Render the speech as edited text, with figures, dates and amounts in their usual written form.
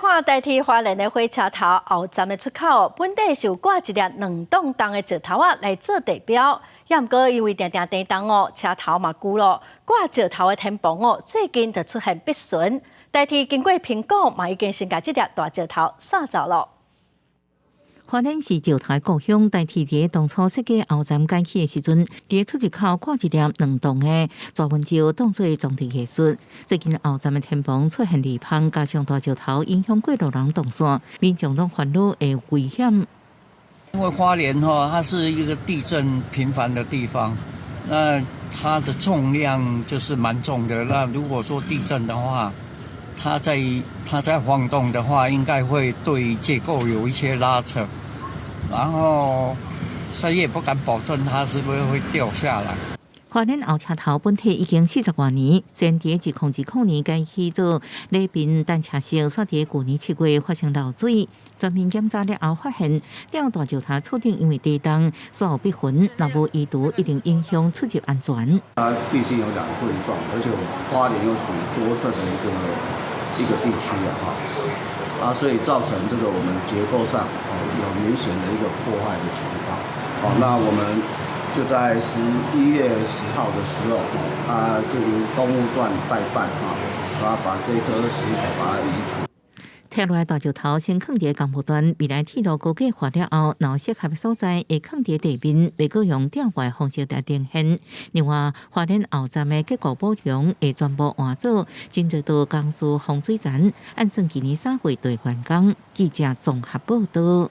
看台鐵花蓮的火車頭後站的出口，本底是有掛一粒2噸重的石頭仔來做地標，也毋過因為定定地動哦，車頭嘛舊咯，掛石頭的天棚哦，最近就出現篦損。台鐵經過評估，嘛已經先共這粒大石頭掃走囉。花蓮是石頭故鄉，台鐵佇當初設計後站改起的時陣，佇出入口掛一粒2噸的大雲石，當做裝置藝術。最近後站的天棚出現裂縫，加上大石頭影響過路人動線，民眾攏煩惱會危險。因為花蓮哈，它是一個地震頻繁的地方，那它的重量就是蠻重的。那如果說地震的話，它在晃動的話，應該會對結構有一些拉扯，然後誰也不敢保證它是不是會掉下來。花蓮後車頭本體已經40外年，雖然佇2020年改起做禮賓單車線，煞佇舊年7月發生漏水，全面檢查了後發現，吊大石頭厝頂因為地動，煞有篦痕，若無移除，一定影響出入安全。它畢竟有2噸重，而且花蓮又屬於多震的一個地區啊，哈，啊，所以造成這個我們結構上哦有明顯的一個破壞的情況。好，那我們就在11月10號的時候，啊，就由工務段代辦啊，然後把這顆石頭把它移除。拆落來大石頭先囥佇工務段，未來鐵路高架化了後，若有適合的所在會囥佇地面，袂閣用吊掛方式來呈現。另外，花蓮後站的結構補強會全部換做真濟道公司防水層，按算今年3月就完工。記者綜合報道。